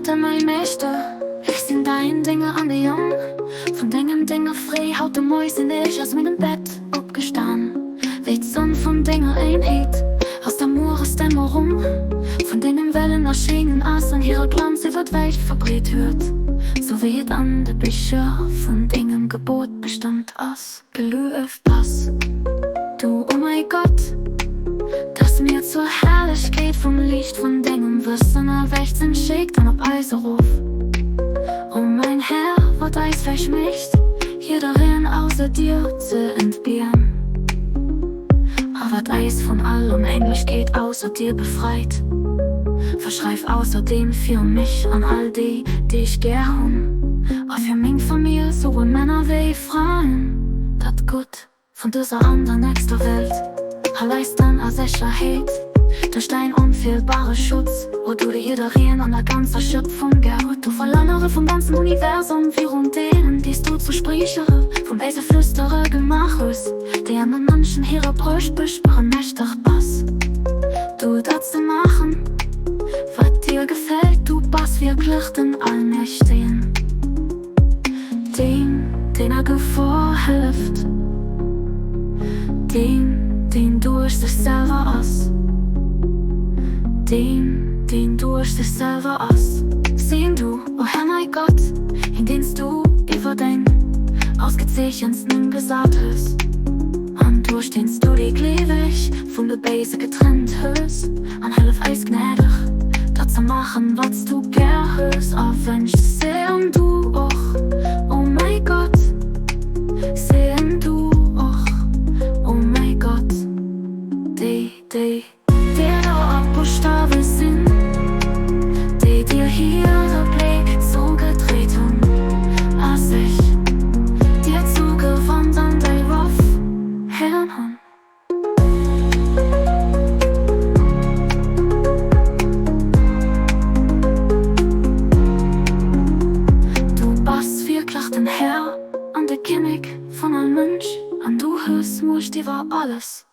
Gott a mäi Meeschter, ech sinn däin Dénger an de Jong vun dengem Dénger. Fréi haut de Moie sinn ech aus mengem Bett opgestan, wéi d'Sonn vun denger Éinheet aus der Mueresdämmerung vun dengem Wellen erschéngen ass an hire Glanz iwwer d'Welt verbreet huet, sou wéi et an de Bicher vun dengem Gebot bestëmmt ass. Gelueft bass du, o mäi Gott, dass mir zur Herrlechkeet vum Liicht vun dengem Wëssen erwächt sinn. Schéck dann op eis erof, o mäin Här, wat eis fäeg mécht, jiddereen ausser dir ze entbieren, a wat eis vun all Onhänglechkeet ausser dir befreit. Verschreif ausserdeem fir mech an all déi, déi ech gär hunn, a fir meng Famill, souwuel Männer wéi Fraen, dat Gutt vun dëser an der nächster Welt. Hal eis dann a Sécherheet duerch däin onfeelbare Schutz, o du, dee jiddereen an der ganzer Schëpfung gär hutt. Du Verlangere vum ganzen Universum, virun deenen, déi s du zu Spriechere vum béise Flüstere gemaach hues, déi an de Mënschen hire Brëscht beschwëre. Mächteg bass du, dat ze maachen, wat dir gefält, du bass wierklech den Allmächtegen. Deen, deen a Gefor hëlleft, deen, deen duerch sech selwer ass, deen, deen duerch sech selwer ass. Seen du, o Här mäi Gott, hien, deen s du iwwer däin ausgezeechenst Numm gesat hues, an duerch deen s du déi Gleeweg vun de Béise getrennt hues, an hëllef eis gnädeg, dat ze maachen, wat s du gär hues a wënschs. Seen du och, o mäi Gott, seen du och, o mäi Gott, déi, déi dir do a Buschtawe sinn, déi dir hire Bléck zougedréit hunn a sech dir zougewannt an däi Ruff héieren hunn. Du bass wierklech den Här an de Kinnek vun all Mënsch, an du hues Muecht iwwer alles.